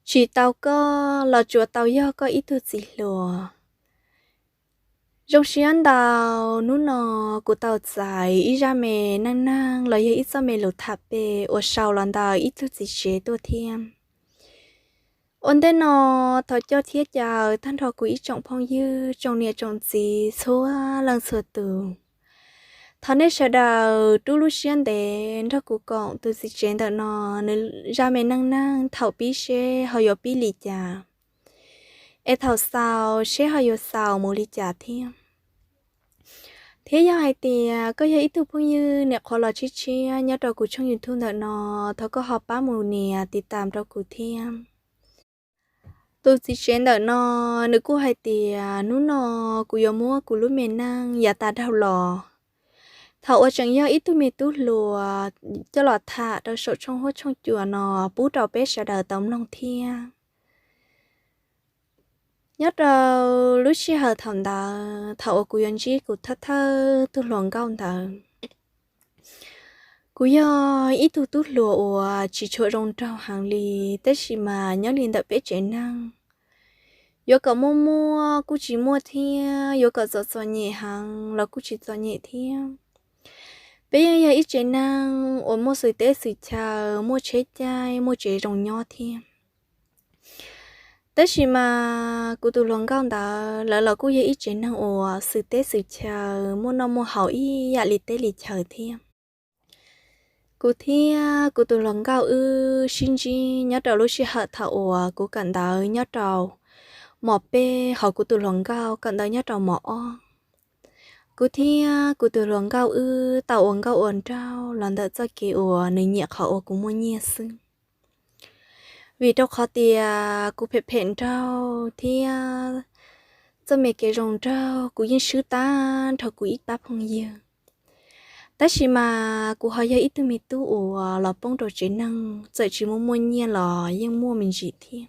Tsis tau koj los tsuas tau yog koj ib tug txiv hluas. Zoo siab ntau, hnub no kuv tau txais ib zaj me neej neeg los yog ib txoj me lus tham pem uas sau los ntawm ib tug txiv tsev tuaj thiab. Ua ntej no, thov coj thiab caw tag nrho kuv ib tsoom phooj ywg, tsoom niam tsoom txiv txhua leej txhua tus, thov nej sawv daws rub lub siab ntev nrog kuv koom tus txiv tsev ntawm no nws zaj me neej neeg thaum pib seb ho yuav pib li cas, es thaum xaus seb ho yuav xaus mus li cas thiab. Thiab yog hais tias koj yog ib tug phooj ywg niam qhuav los tshiab tshiab nyob rau kuv tshooj YouTube ntawm no, thov koj ho pab mus nias tiv tam rau kuv thiab. Tus txiv tsev ntawm no, nws kuj hais tias hnub no kuv yuav muab kuv lub me neej yav tas dhau los, thaum uas tseem yog ib tug me tub hluas, coj los tham rau saum tshooj huab tshooj cua no pub rau peb sawv daws tau mloog thiab. Nyob rau lub sij hawm thaum ntawd, thaum uas kuv yuav ntsib kuv thawj thawj tug hluas nkauj ntawd, kuv yog ib tug tub hluas uas tsis tshua zoo nraug heev li, tab sis mas nyob li ntawm peb tsev neeg, yuav kom muaj muaj kuj tsis muaj thiab yuav kom txom txom nyem heev los kuj tsis txom nyem thiab. Peb yeej yog ib tsev neeg uas muaj xwm teb xwm chaw, muaj tsheb caij, muaj tsev zoo nyob thiab. Tab sis mas kuv tus hluas nkauj ntawd lawv los kuj yog ib tsev neeg uas xwm teb xwm chaw, muaj noj muaj haus ib yam li teb li chaw thiab. Kuv thiab kuv tus hluas nkauj wb sib ntsib nyob rau lub sij hawm thaum uas kuv kawm ntawv nyob rau mos peb, hos kuv tus hluas nkauj kawm ntawv nyob rau mos ob. Kuv thiab kuv tus hluas nkauj wb tau ua nkauj ua nraug los ntawm txoj kev uas nws nyiam qhov uas kuv muaj nyiaj xwb. Vim rau qhov tias kuv phem phem nraug thiab txoj me kev zoo nraug kuv yeej swb tag nrho kuv ib pab phooj ywg. Tab sis mas kuv ho yog ib tug me tub uas los poob rau tsev neeg, txawm tsis muaj muaj nyiaj los yeej muaj me ntsis thiab.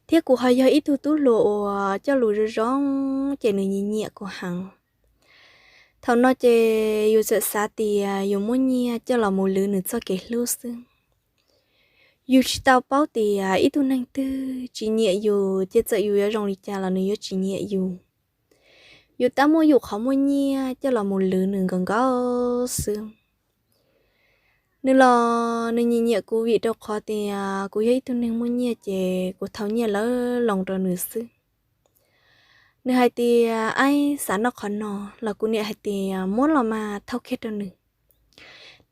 Thiab kuv ho yog ib tug tub hluas uas coj lus zoo zoo, ces nws nyiam nyiam kuv heev. Thaum no ces yus txawm xav tias yus muaj nyiaj coj los mus lwv nws txoj kev hlub xwb. Yus tsis tau paub tias ib tug neeg twg tsis nyiam yus ces txawm yus yuav zoo li cas los nws yuav tsis nyiam yus. Yus tab muab yus qhov muaj nyiaj coj los mus lwv nws nkaus nkaus xwb. Nws los nws nyiam nyiam kuv vim rau qhov tias kuv yog ib tug neeg muaj nyiaj ces kuv thau nyiaj lawv loo rau nws xwb. Nws hais tias, aib, xav noj qhov no, los kuv niam hais tias muab los mas thau kiag rau nws.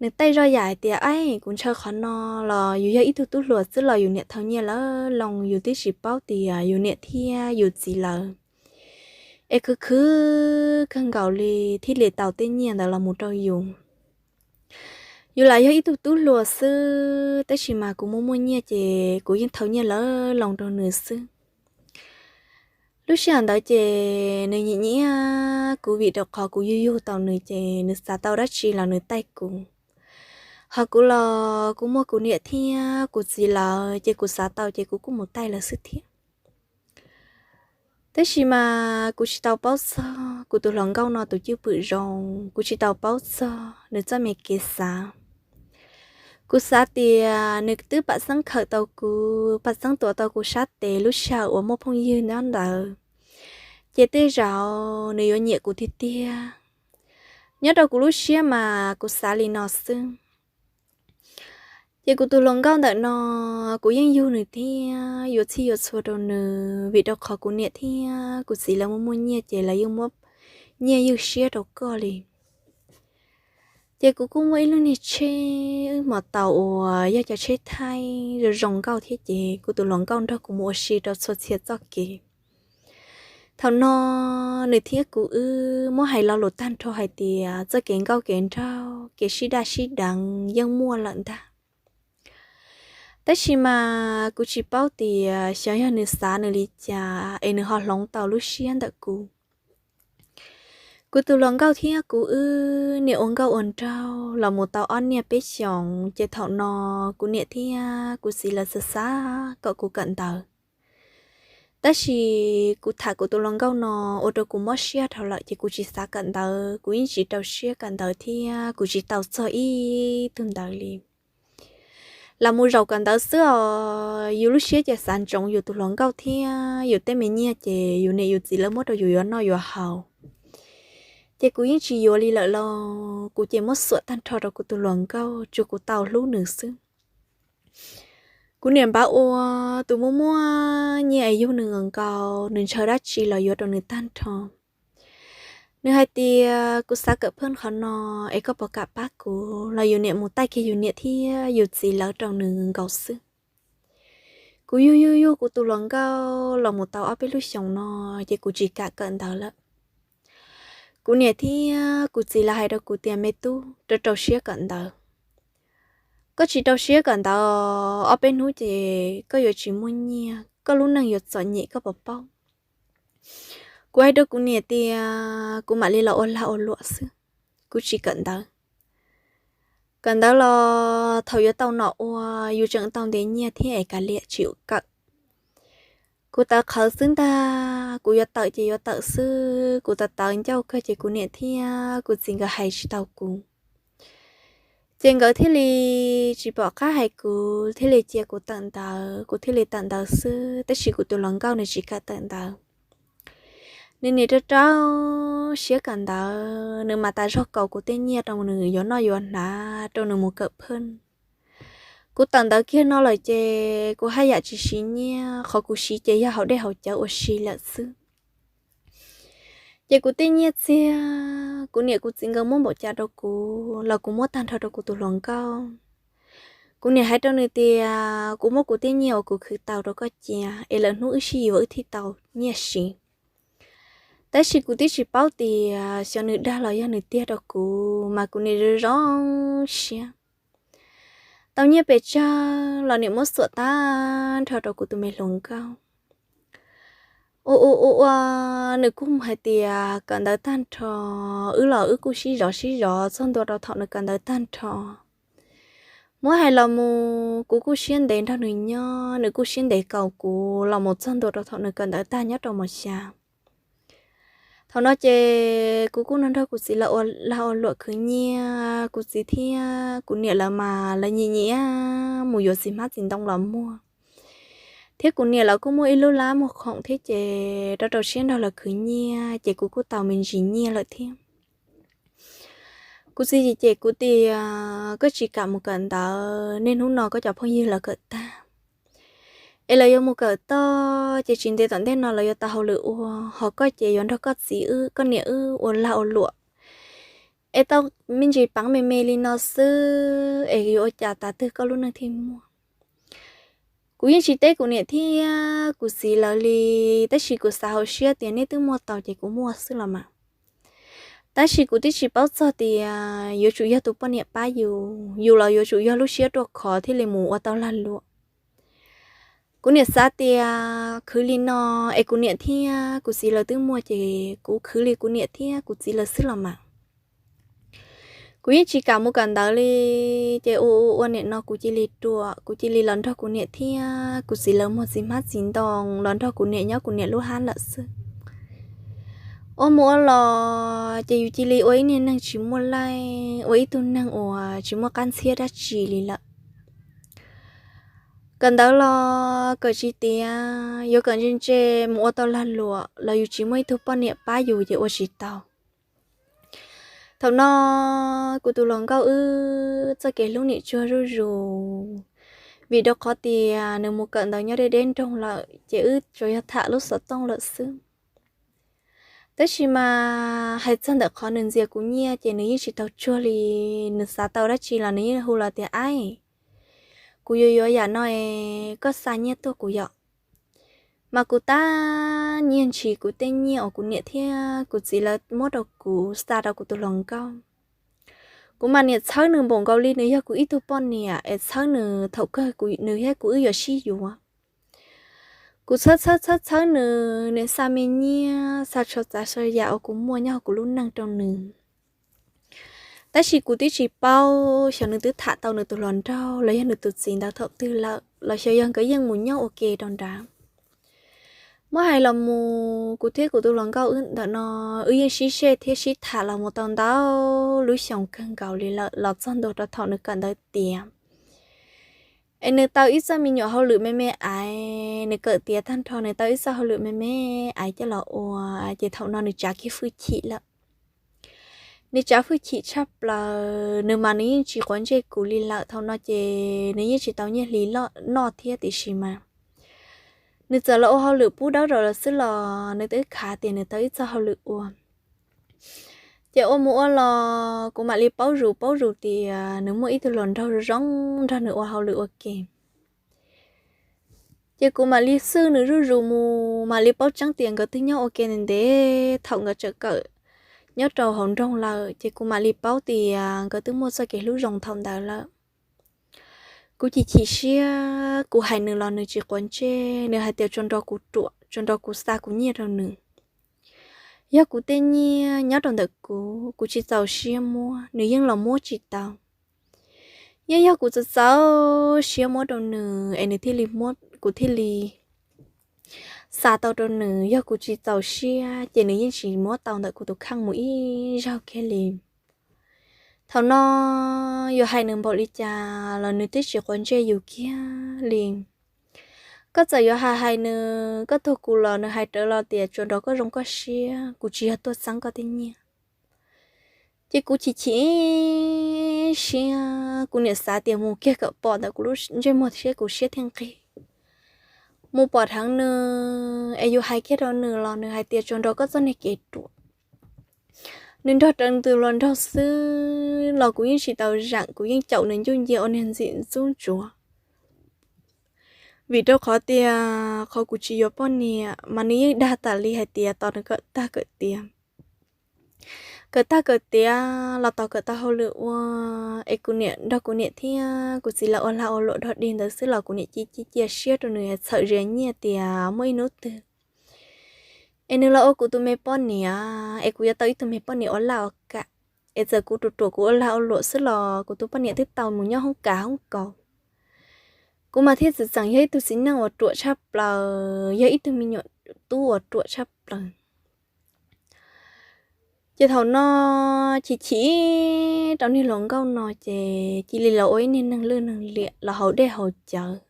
Nws taij zoj yam hais tias, aib, kuv ntshaw qhov no, los yus yog ib tug tub hluas xwb los yus niam thau nyiaj lawv loo, yus twb tsis paub tias yus niam thiab yus txiv lawv es khwv khwv kawg nkaus li thiaj li tau tej nyiaj ntawd los mus rau yus. Yus lam yog ib tug tub hluas xwb, tab sis mas kuv muaj muaj nyiaj ces kuv yeej thau nyiaj lawv loo rau nws xwb. Lub sij hawm ntawd ces nws nyiam nyiam kuv vim rau qhov kuv yug yug tau nws ces nws xav tau dab tsi los nws taij kuv. Hos kuv los kuv muaj kuv niam thiab kuv txiv lawv ces kuv xav tau ces kuv kuj mus taij lawv xwb thiab. Tab sis mas kuv tsis tau paub txog kuv tus hluas nkauj no tus cwj pwm zoo, kuv tsis tau paub txog nws txoj me kev xav. Kuv xav tias nws twb pam xeeb khawm tau kuv, pam xeeb tuav tau kuv sab tes lub sij hawm uas muaj phooj ywg nyob ntawd, ces tej zaum nws yuav nyiam kuv tiag tiag. Nyob rau kuv lub siab mas kuv xav li no xwb. Ces kuv tus hluas nkauj ntawm no, kuv yeej yug nws thiab yuav txhij yuav txhua rau nws vim rau qhov kuv niam thiab kuv txiv lawv muaj muaj nyiaj ces lawv yeej muab nyiaj ywj siab rau koj li. Ces kuv kuj muaj ib lub niag tsheb hmo tau uas yog cov tsheb thaij zoo zoo nkauj thiab ces kuv tus hluas nkauj nrog kuv mus ua si rau txhua txhia txoj kev. Thaum no nws thiab kuv wb muab hais lo lus tag nrho hais tias txoj kev nkauj kev nraug kev sib daj sib deev yeej muaj lawm ntag. Tab sis mas kuv tsis paub tias xyov yog nws xav nws li cas es nws ho hloov tau lub siab ntawm kuv. Kuv tus hluas nkauj thiab kuv wb niam ua nkauj ua nraug los mus tau ob niaj peb xyoos ces thaum no kuv niam thiab kuv txiv lawv xav xav kom kuv kawm ntawv. Tab sis kuv tham kuv tus hluas nkauj no ua rau kuv mob siab dhau lawm ces kuv tsis xav kawm ntawv, kuv yeej tsis rau siab kawm ntawv thiab kuv tsis tau txog ib tug ntawv li. los mus zaum kawm ntawv xwb os. Yus lub siab ces xav ntsoov yus tus hluas nkauj thiab yus tej me nyiaj ces yus niam yus txiv lawv muab rau yus yuav noj yuav haus. Ces kuv yeej tsis yuav li lawm los kuv ces muab xuam tag nrho rau kuv tus hluas nkauj, tsuas kuv tau hlub nws xwb. Kuv niam npaj ua tus muaj muaj nyiaj es yug nws nkaus nkaus, nws ntshaw dab tsi los yuav rau nws tag nrho. Nws hais tias, kuv xav kawm phej qhov no, es koj puas kam pab kuv? Los yus niam mus taij kiag yus niam thiab yus txiv lawv rau nws nkaus xwb. Kuv yug yug yug kuv tus hluas nkauj los mus tau ob peb lub xyoos no, ces kuv tsis kam kawm ntawv lawm. Kuv niam thiab kuv txiv lawv hais rau kuv tias, me tub, rau rau siab kawm ntawv. Koj tsis rau siab kawm ntawv, ob peb hnub ces koj yuav tsis muaj nyiaj, koj lub neej yuav txom nyem koj puas paub? Kuv hais rau kuv niam tias, kuv mam li los ua lag ua luam xwb, kuv tsis kawm ntawv. Kawm ntawv los thaum yuav tau nom ua, yus tseem tau ntev nyiaj thiab es kav liam tsis ua kawm. Kuv tawv qhawv xwb ntag, kuv yuav tawm ces yuav tawm xwb. Kuv tawv tawv ncauj kawg ces kuv niam thiab kuv txiv nkawd hais tsis tau kuv. Ces nkawd thiaj li tsis pom qab hais kuv, thiaj li cia kuv tawm ntawv, kuv thiaj li tawm ntawv xwb. Tab sis kuv tus hluas nkauj nws tsis kam tawm ntawv. Nws niaj rau rau siab kawm ntawv, nws mas tas zog kaus kuv tej nyiaj rau nws yuav noj yuav hnav rau nws mus kawm phej. Kuv tawm ntawv kiag no lawm ces kuv haj yam tsis siv nyiaj, qhov kuv siv ces yog haus dej haus cawv ua si lawm xwb. Ces kuv tej nyiaj txiag, kuv niam kuv txiv nkawd muab npaum cas rau kuv los kuv muab tag nrho rau kuv tus hluas nkauj. Kuv niam hais rau nws tias, kuv muab kuv tej nyiaj uas kuv khwv tau rau koj cia, es lwm hnub wb sib yuav wb thiaj tau nyiaj siv. Tab sis kuv twb tsis paub tias xyov nws dag los yog nws tiag rau kuv, mas kuv niam zoo zoo siab. Tau nyiaj pes tsawg los niam muab xuam tag nrho rau kuv tus me hluas nkauj. Ua ua ua ua, nws kuj mus hais tias kawm ntawv tag nrho, wb los wb kuj sib zov sib zov txog ntua rau thaum nws kawm ntawv tag nrho. Muab hais los mus kuv kuj siab ntev nrog nws nyob, nws kuj siab ntev kaus kuv los mus txog ntua rau thaum nws kawm ntawv tag nyob rau mos xya. Thaum no ces kuv kuj nrog nrog kuv txiv lawv ua lag ua luam khwv nyiaj, kuv txiv thiab kuv niam lawv mas lawv nyiam nyiam mus yuav txiv hmab txiv ntoo los muag. Thiab kuv niam lawv kuj muaj ib lub lab muag khoom thiab ces rau rau siab nrog lawv khwv nyiaj ces kuv kuj tau me ntsis nyiaj lawm thiab. Kuv txiv ces kuv tias, koj tsis kam mus kawm ntawv, niaj hnub no koj cov phooj ywg lawv kawm tag es lawv yuav mus kawm toj, ces tsis ntev tom ntej no lawv yuav tau hauj lwm ua, ho koj ces yuav nrog koj txiv wb koj niam wb ua lag ua luam es tau me ntsis peev me me li no xwb es yuav ua cas tav twg koj lub neej thiaj muaj. Kuv yeej tsis teb kuv niam thiab kuv txiv lawv li, tab sis kuv xav hauv siab tias nej twb muaj tau ces kuv muaj xwb los mas. Tab sis kuv twb tsis paub txog tias yuav tsum yog tus poj niam pab yus, yus los yuav tsum yog lub siab ruaj khov thiaj li mus ua tau lag luam. Kuv niam xav tias khwv li no es kuv niam thiab kuv txiv lawv twb muaj ces kuv khwv li kuv niam thiab kuv txiv lawv xwb los mas. Kuv yeej tsis kam mus kawm ntawv li, ces ua ua ua nim no kuv cia li ruam, kuv cia li los nrog kuv niam thiab kuv txiv lawv muag txiv hmab txiv ntoo, los nrog kuv niam nyob kuv niam lub hab lawm xwb. Ua mus ua los ces yus cia li ua ib niag neeg tsis muaj laij, ua ib tug neeg uas tsis muaj qab ntxhiab dab tsi li lawm. Kawm ntawv los kawm tsis tiav, yuav kawm ntse ntse mus ua tau lag luam los yus tsis muaj ib tug poj niam pab yus ces ua tsis tau. Thaum no kuv tus hluas nkauj wb txoj kev hlub nim tsuag zuj zus, vim rau qhov tias nws mus kawm ntawv nyob deb deb nroog lawm ces wb tsuas yog tham lub xov tooj lawm xwb. Tab sis mas hais txog ntawm qhov nws ntxias kuv nyiaj ces nws yeej tsis tau tsuag li, nws xav tau dab tsi los nws yeej hu los tias, aib, kuv yuav yuav yam no es koj xa nyiaj tuaj kuv yom. Mas kuv tab nyiag ntshis kuv tej nyiaj uas kuv niam thiab kuv txiv lawv muab rau kuv xa rau kuv tus hluas nkauj. Kuv mas niam txhawb nws npaum nkaus li nws yog kuv ib tug poj niam es txhawb nws thaum kawg nws thiab kuv wb yuav sib yuav. Kuv txhawb txhawb txhawb txhawb nws, nws xa me nyiaj xa txhua tsav txhua yam uas kuv muaj nyob hauv kuv lub neej rau nws. Tab sis kuv twb tsis paub xyov nws twb tham tau nws tus hluas nraug los yog nws tus txiv ntawd thaum twg lawm los xyov yog nkawd yeej mus nyob ua ke rau nrad. Muab hais los mus kuv thiab kuv tus hluas nkauj wb ntawm no wb yeej sib sej thiab sib tham los mus tau ntau lub xyoos kawg nkaus li lawm los txog ntua rau thaum nws kawm ntawv tiav. Es nws tau ib txoj me nyuam hauj lwm me me aiv, nws kawm tiav tag nrho nws tau ib txoj hauj lwm me me aiv coj los ua, ces thaum no nws tsav kiag hwj chim lawm. Nws tsav hwj chim tshaj plaws, nws mas nws yeej tsis quav ntsej kuv li lawm. Thaum no ces nws yeej tsis tau nyiaj hli noj thiab, tiam sis mas nws txawm los ua hauj lwm pub dawb rau lawv xwb los nws twb khav tias nws tau ib txoj hauj lwm ua. Ces ua mus ua los kuv mam li paub zus paub zus tias nws muaj ib tug hluas nraug zoo nrog nws ua hauj lwm ua ke. Ces kuv mam li xwj nws zuj zus mus mam li paub tseeb tias nkawd twb nyob ua ke ntev ntev thaum nkawd tseem kawm nyob rau hauv nroog lawm, ces kuv mam li paub tias nkawd twb muaj txoj kev hlub zoo thaum ntawd lawm. Kuv chim chim siab, kuv hais nws los nws tsis quav ntsej, nws hais tias tsuas nrog kuv ruam, tsuas nrog kuv xa kuv nyiaj rau nws. Yog kuv tej nyiaj nyob rau ntawm kuv, kuv tsis txaus siab muab, nws yeej los muab tsis tau. Yeej yog kuv txaus txaus siab muab rau nws es nws thiaj li muab, kuv thiaj li xa tau rau nws. Yog kuv tsis txaus siab ces nws yeej tsis muab tau ntawm kuv tus kheej mus ib zaug kiag li. Thaum no yuav hais nws npaum li cas los nws twb tsis quav ntsej yus kiag li. Koj txawm yuav hais hais nws, koj tuag kuv los nws hais rawv los tias tsuas nrog koj zoo koj siab, kuv tsis yog tuaj txeeb koj tej nyiaj. Ces kuv chim chim siab, kuv niam xav tias mus kiag kom pom ntawm kuv lub ntsej muag thiab kuv siab thiaj nqig. Mus pom dheev nws es yus hais kiag rau nws los nws hais tias tsuas nrog koj txoj niag kev ruam. Nws nrog rawv tus hluas nraug xwb los kuv yeej tsis tau zeem, kuv yeej caum nws ncuj ncia ua niag ntxim ntxub ntsuav. Vim rau qhov tias qhov kuv tsis yuav poj niam mas nws yeej dag tas li hais tias tos nws kawm tag kawm tiav. Kawm tag kawm tiav los tos kawm tau hauj lwm ua, es kuv niam nrog kuv niam thiab kuv txiv lawv ua lag ua luam dog dig ntawd xwb los kuv niam cia cia siab rau nws txhawm zia nyiaj tias muaj ib hnub twg es nws los ua kuv tus me poj niam, es kuv yuav tau ib tug me poj niam ua laj ua kam. Es txawm kuv ruam ruam kuv ua lag ua luam xwb los kuv tus poj niam twb tau mus nyob hoob kav hoob kaus. Kuv mas thiaj txawm tseem yog ib tug txiv neej uas ruam tshaj plaws, yog ib tug me nyuam tub uas ruam tshaj plaws. Ces thaum no chim chim rau niag hluas nkauj no ces cia li los ua ib niag neeg lwj neeg liam los haus dej haus cawv,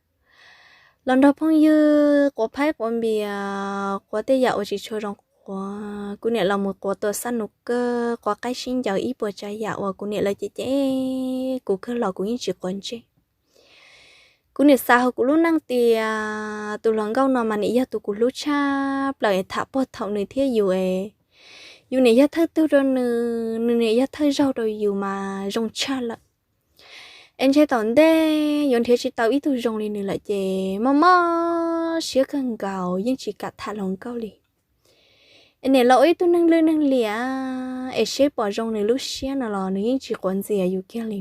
los nrog phooj ywg quav phaib quav npias, quav tej yam uas tsis tshua zoo quav. Kuv niam los mus quav tua xab nus kawj, quav qaib sib ncaws ib puas tsav yam uas kuv niam lawv cem cem kuv kawg los kuv yeej tsis quav ntsej. Kuv niam xav hauv kuv lub neej tias tus hluas nkauj no mas niam yog tus kuv hlub tshaj plaws es tham puag thaum nws thiab yus es yus niam yog thawj tug rau nws, nws niam yog thawj zaug rau yus mas zoo tshaj lawm. Es ntshe tom ntej yuav nrhiav tsis tau ib tug zoo li nws lawm ces mob mob siab kawg nkaus yeej tsis kam tham hluas nkauj li. Es niam los ua ib tug neeg lwj neeg liam es seb pom zoo nws lub siab no los nws yeej tsis quav ntxias yus kiag li.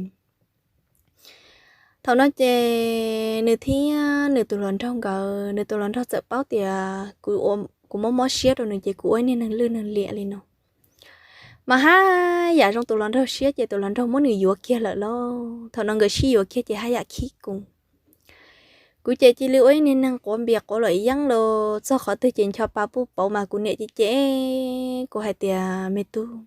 Thaum no ces nws thiab nws tus hluas nraug nkawd, nws tus hluas nraug txawm paub tias kuv mob mob siab rau nws ces kuv ua ib niag neeg lwj neeg liam li no. Mas haj yam zoo tus hluas nraug siab ces tus hluas nraug muab nws yuav kiag lawm lauj. Thaum no nkawd sib yuav kiag ces haj yam khib kuv. Kuv ces cia li ua ib niag neeg quav npias quav luam yeeb los txog qhov twg ces ncho pa puj pauv mas kuv niam cem cem kuv hais tias me tub,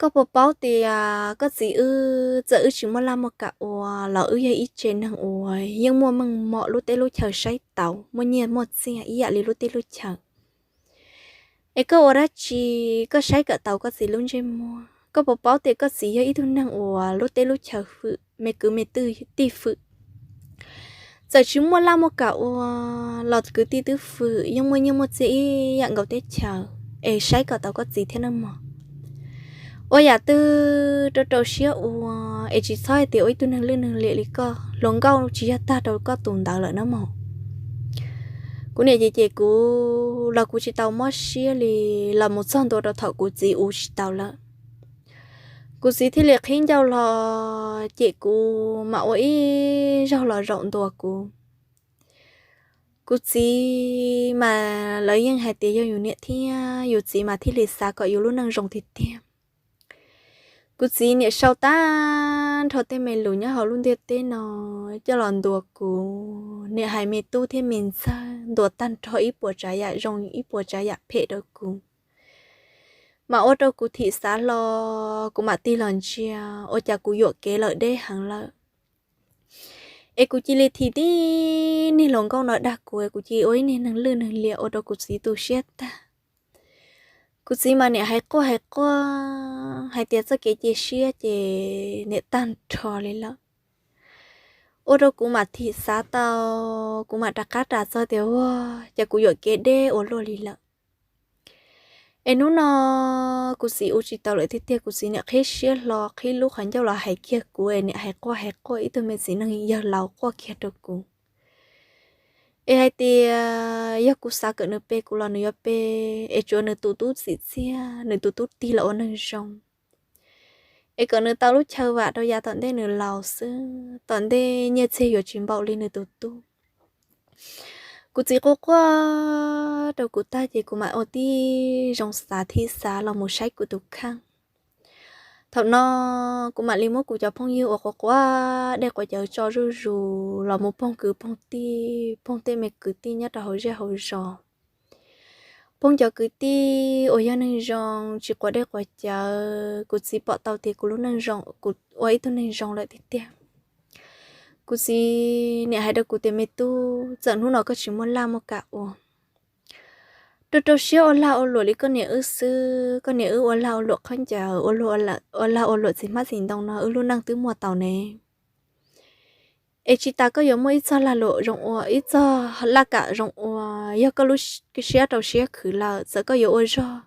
koj puas paub tias koj txiv wb txawm wb tsis muaj laj muaj kam ua los wb yog ib tsev neeg uas yeej muaj meej mom lub teb lub chaw saib taus, muaj nyiaj muaj txiag ib yam li lub teb lub chaw. Es koj ua dab tsi koj saib kom tau koj txiv lub ntsej muag? Koj puas paub tias koj txiv yog ib tug neeg uas lub teb lub chaw hwm, me kwv me tij hwm? Txawm tsis muaj laj muaj kam ua los kwv tij twb hwm, yeej muaj nyiaj muaj txiag ib yam nkaus teb chaws, es saib kom tau koj txiv thiab nawb mog. Ua yam twg rau rau siab ua, es tsis txhob hais tias ua ib tug neeg lwj neeg liam li koj. Hluas nkauj tsis yog tag rau koj tus ntawd lawm nawb mog. Kuv niam ces cem kuv los kuv tsis tau mob siab li, los mus txog ntua rau thaum kuv txiv ua tsis tau lawm. Kuv txiv thiaj li qhib ncauj hlo cem kuv mas ua ib zaug los zaum ntua kuv. Kuv txiv mas lawv yeej hais tias yog yus niam thiab yus txiv mas thiaj li xav kom yus lub neej zoo tiag tiag. Kuv txiv niam sau tag nrho tej me lus nyob hauv lub ntiaj teb no coj los ntuas kuv, niam hais me tub thiab me ntxawg ntuas tag nrho ib puas tsav yam zoo ib puas tsav yam phem rau kuv, mas ua rau kuv thim xav hlo, kuv mam tig los ntsia ua cas kuv yuam kev lawm deb heev lawm. Es kuv cia li thim tib niag hluas nkauj no dag kuv, kuv cia li ua ib niag neeg lwj neeg liam ua rau kuv txiv tu siab tag. Kuv txiv mas niam hais quaj hais quaj hais tias txoj kev cia siab ces niam tag nrho li lawm. Ua rau kuv mam thim xav tau, kuv mam rov qab ras txog tias ua cas kuv yuam kev deb ua luaj li lawm. Es hnub no kuv txiv ua tsis tau lawm tiag tiag, kuv txiv niam qhib siab hlo qhib lub qhov ncauj los hais kiag kuv es niam hais quaj hais quaj ib tug me txiv neej yawg laus quaj kiag rau kuv. Es hais tias yog kuv xav kom nws pe kuv los nws yuav pe, es tsuav nws tus tub txim txiaj, nws tus tub tig los ua neeg zoo. Es kom nws tau lub chaw vam rau yav tom ntej nws laus xwb, tom ntej nyiaj txiag yuav tsis npaum li nws tus tub. Kuv txiv quaj quaj rau kuv tag ces kuv mam ua tib zoo xav thib xav los mus saib kuv tus kheej. Thaum no kuv mam li muab kuv cov phooj ywg uas quav quav dej quav cawv tso zuj zus los mus phooj kwv phooj tij, phooj tej me kwv tij nyob rau hauv zej hauv zos, phooj cov kwv tij uas yog neeg zoo tsis quav dej quav cawv. Kuv txiv pom tau tias kuv lub neej zoo, kuv ua ib tug neeg zoo lawm tiag tiag. Kuv txiv niam hais rau kuv tias me tub, txawm hnub no koj tsis muaj laj muaj kam ua, rau rau siab ua lag ua luam li koj niam wb xwb. Koj niam wb ua lag ua luam khaub ncaws, ua lag ua luam txiv hmab txiv ntoo no wb lub neej twb muaj tau ne. Es tsis tas koj yuav muaj ib txog lag luam zoo ua, ib txog laj kam zoo ua, yog koj lub siab rau siab khwv lawm txawm koj yuav ua zog,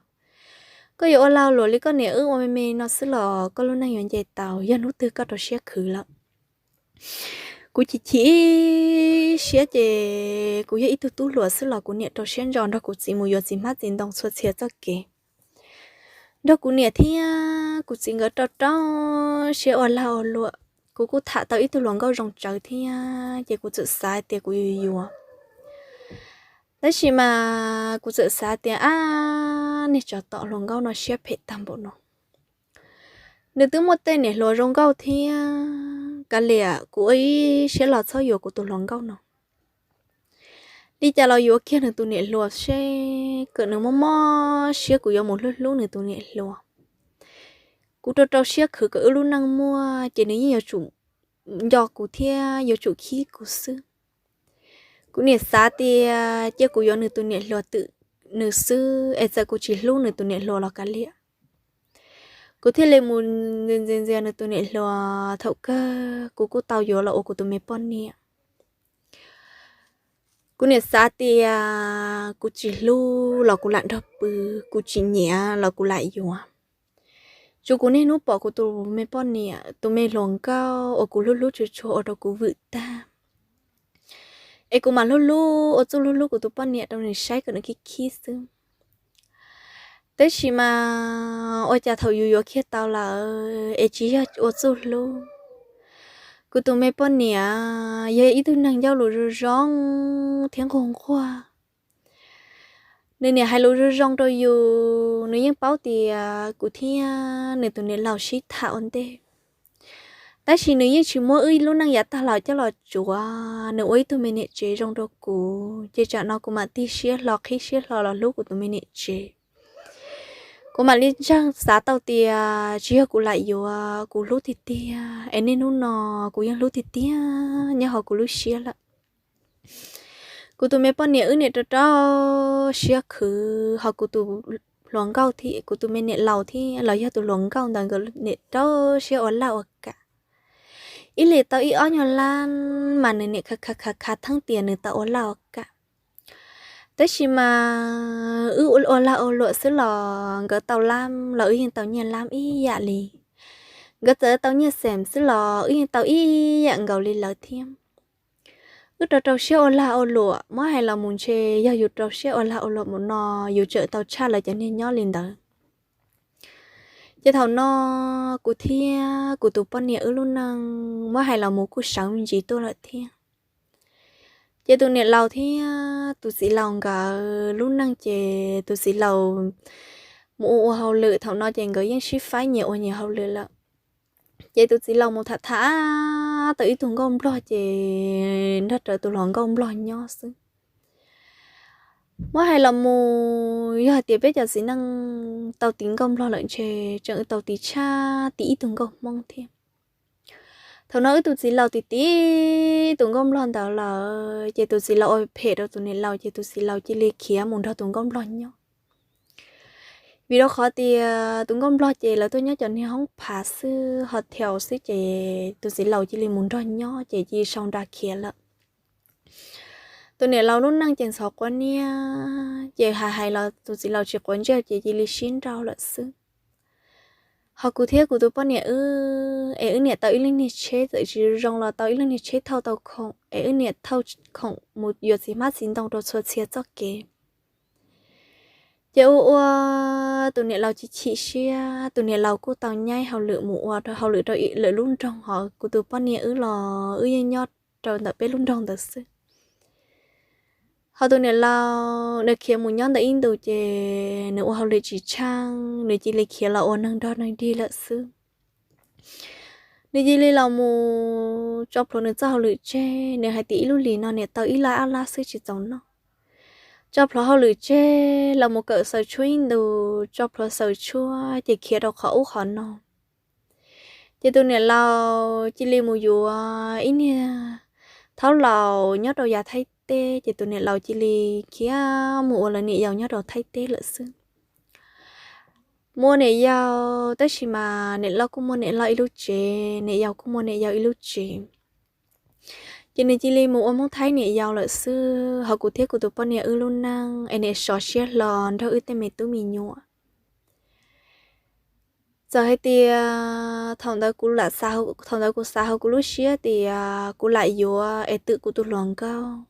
koj yuav ua lag ua luam li koj niam wb ua me me no xwb los koj lub neej yuav nce tau yog hnub twg koj rau siab khwv lawm. Kuv chim chim siab ces kuv yog ib tug tub hluas xwb los kuv niam rau siab ntso nrog kuv txiv mus yuav txiv hmab txiv ntoo txhua txhia txoj kev. Nrog kuv niam thiab kuv txiv nkawd rau rau siab ua lag ua luam, kuv kuj tham tau ib tug hluas nkauj zoo tsawv thiab ces kuv txawm xav tias kuv yuav yuav. Tab sis mas kuv txawm xav tias ab, niag tsov tom hluas nkauj no siab phem tag npaum no. Nws twb muaj tej niam hluas zoo nkauj thiab, kav liam kuv ua ib siab los txhob yuav kuv tus hluas nkauj no. Li cas los yuav kiag nws tus niam hluas seb, kom nws mob mob siab kuv yuav mus hlub hlub nws tus niam hluas. Kuv rau rau siab khwv kom wb lub neej muaj ces nws yeej yuav tsum nco kuv thiab yuav tsum khib kuv xwb. Kuv niam xav tias cia kuv yuav nws tus niam hluas twm nws xwb es txawm kuv tsis hlub nws tus niam hluas los kav liam. Kuv thiaj li mus ntxias ntxias nws tus niam hluas, thaum kawg kuv kuj tau yuav los ua kuv tus me poj niam. Kuv niam xav tias kuv tsis hlub los kuv lam nrog pw, kuv tsis nyiam los kuv lam yuav. Tsuav kuv niaj hnub pom kuv tus me poj niam, tus me hluas nkauj uas kuv hlub hlub tshua tshua ua rau kuv vwm tag. Es kuv mam hlub hlub ua txuj hlub hlub kuv tus poj niam rau nws saib kom nws khib khib xwb. Tab sis mas ua cas thaum yus yuav kiag tau lawm es tsis yog ua txuj hlub. Kuv tus me poj niam yog ib tug neeg ncauj lus zoo zoo thiab nquag nquag. Nws niam hais lus zoo zoo rau yus, nws yeej paub tias kuv thiab nws tus niam laus sib tham ua ntej. Tab sis nws yeej tsis muab wb lub neej yav tag los coj los tsuav, nws ua ib tug me niam tsev zoo rau kuv, ces tsam no kuv mam tig siab hlo qhib siab hlo los hlub kuv tus me niam tsev. Kuv mam li ntseeg xav tau tias tsis yog kuv lam yuav, kuv hlub tiag tiag, es niaj hnub no kuv yeej hlub tiag tiag nyob hauv kuv lub siab lawm. Kuv tus me poj niam wb niam rau rau siab khwv, ho kuv tus hluas nkauj thiab kuv tus me niam laus thiab los yog tus hluas nkauj ntawd nkawd niam rau siab ua laj ua kam. Ib hlis tau ib ob nyuag lab mas nws niam khav khav khav khav theeb tias nws tau ua laj ua kam. Tab sis mas wb ua lag ua luam xwb los nkawd tau lab los wb yeej tau nyiaj lab ib yam li. Nkawd txawm tau nyiaj xeem xwb los wb yeej tau ib yam nkaus li lawv thiab. Wb rau rau siab ua lag ua luam, muab hais los mus ntshe yog yus rau siab ua lag ua luam mus no yus tseem tau tshaj lawv cov niag nyob li ntawd. Ces thaum no kuv thiab kuv tus poj niam wb lub neej muab hais los mus kuj sawv me ntsis tuaj lawm thiab. Ces tus niam laus thiab tus txiv laus nkawd lub neej ces tus txiv laus mus ua ua hauj lwm, thaum no ces nkawd yeej sib faib nyias ua nyias hauj lwm lawm. Ces tus txiv laus mus tham tham tau ib tug nkauj nplog ces nrog rawv tus hluas nkauj nplog nyob xwb. Muab hais los mus yog hais tias peb cov txiv neej tau tiv nkauj nplog lawm ntshe tseem tau tiv tshaj tiv ib tug nkauj hmoob thiab. Thaum no wb tus txiv laus tiv tib tus nkauj nplog ntawd lawm, ces tus txiv laus ua phem rau tus niam laus, ces tus txiv laus cia li khiav mus nrog tus nkauj nplog nyob. Vim rau qhov tias tus nkauj nplog ces lawv tuaj nyob cov niag hoob phav xwb, ho thiaus xwb, ces tus txiv laus cia li mus nrog nyob, ces cia li sau nra khiav lawm. Tus niam laus lub neej ces ntxhov quav niab, ces hais hais los tus txiv laus tsis quav ntsej, ces cia li sib nrauj lawm xwb. Ho kuv thiab kuv tus poj niam wb es wb niam tau ib lub niag tsheb, txawm tsis zoo los tau ib lub niag tsheb thauj tau khoom, es wb niam thauj khoom mus yuav txiv hmab txiv ntoo rau txhua txhia txoj kev. Ces ua ua tus niam laus cia chim siab, tus niam laus kuj tau nyaib hauj lwm mus ua hauj lwm rau lwm lub nroog, ho kuv tus poj niam wb los wb yeej nyob rau ntawm peb lub nroog ntawd xwb. Ho tus niam laus nws khiav mus nyob ntawm ib ntus, ces nws ua hauj lwm tsis tsheej, nws cia li khiav los ua neeg nrog neeg dig lawm xwb. Nws cia li los mus tso plhuav nws txoj hauj lwm tseg, nws hais tias ib lub hlis no niam tau ib lab ob lab xwb tsis txaus noj. Tso plhuav hauj lwm tseg los mus kawm xaws tshuaj ib ntus, tso plhuav xaws tshuaj ces khiav rau qhov ub qhov no. Ces tus niam laus cia li mus yuav ib niag thaub laus nyob rau yav Thaib teb, ces tus niam laus cia li khiav mus ua lawv niam yau nyob rau Thaib teb lawm xwb. Mus ua niam yau, tab sis mas niam loj kuj muaj niam loj ib lub tsev, niam yau kuj muaj niam yau ib lub tsev. Ces nws cia li mus ua Hmoob Thaib niam yau lawm xwb, ho kuv thiab kuv tus poj niam wb lub neej es niam sov siab hlo nrog wb tej me tub me nyuam. Txawm hais tias thaum ntawd kuv lam, thaum ntawd kuv xav hauv kuv lub siab tias kuv lam yuav es twm kuv tus hluas nkauj.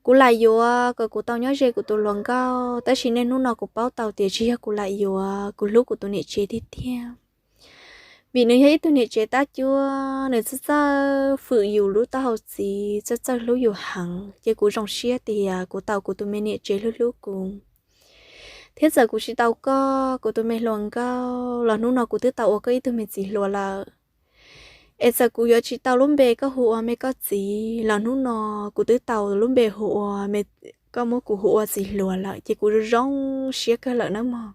Kuv lam yuav kom kuv tau nyob ze kuv tus hluas nkauj, tab sis niaj hnub no kuv paub tau tias tsis yog kuv lam yuav, kuv hlub kuv tus niam tsev tiag tiag. Vim nws yog ib tug niam tsev tab cuab, nws txawj txawj fwm yus lub taub hau txiv, txawj txawj hlub yus heev, ces kuv zoo siab tias kuv tau kuv tus me niam tsev hlub hlub kuv. Thiab txawm kuv tsis tau koj, kuv tus me hluas nkauj, los hnub no kuv twb tau ua koj ib tug me txiv hluas lawm. Es txawm kuv yuav tsis tau lub npe koj hu ua me koj txiv, los hnub no kuv twb tau lub npe hu ua, koj muab kuv hu ua txiv hluas lawm, ces kuv zoo siab kawg lawm nawb mog.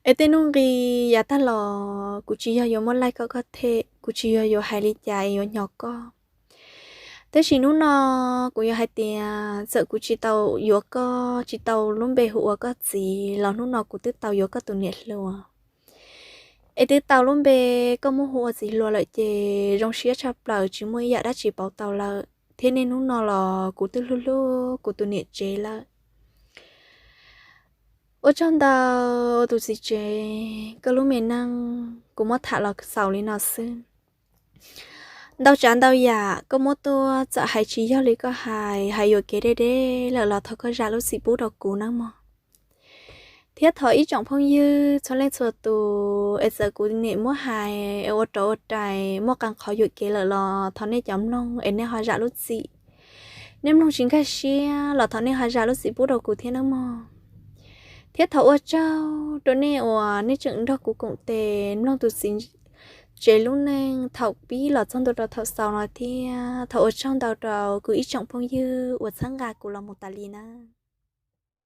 Es tej hnub nqis yav tag los kuv tsis yog yuav muab laij koj koj them, kuv tsis yog yuav hais li cas es yuav nyo koj. Tab sis hnub no kuv yuav hais tias txawm kuv tsis tau yuav koj, tsis tau lub npe hu ua koj txiv, los hnub no kuv twb tau yuav koj tus niam hluas. Es twb tau lub npe koj muab hu ua txiv hluas lawm ces zoo siab tshaj plaws tsis muaj ib yam dab tsi pauv tau lawm, thiab niaj hnub no los kuv twb hlub hlub kuv tus niam tsev lawm. Ua tsaug ntau tus txiv tsev, koj lub me neej kuv muab tham los xaus li no xwb. Ntau tsav ntau yam koj muab tuaj txawm hais tsis yog li koj hais, hais yuam kev deb deb lawm los thov koj zam lub txim pub rau kuv nawb mog. Thiab thov ib tsoom phooj ywg txhua leej txhua tus es txawm kuv niam muab hais es ua rov ua rais muaj qee qhov yuam kev lawm los thov nej cov mloog es nej ho zam lub txim. Nej mloog tsis nkag siab los thov nej ho zam lub txim pub rau kuv thiab nawb mog. Thiab thov ua tsaug rau nej uas nej tseem nrog kuv koom tes mloog tus txiv tsev lub neej thaum pib los txog ntua rau thaum xaus no thiab. Thov ua tsaug ntau rau kuv ib tsoom phooj ywg uas txhawb nqa kuv los mus tas li na.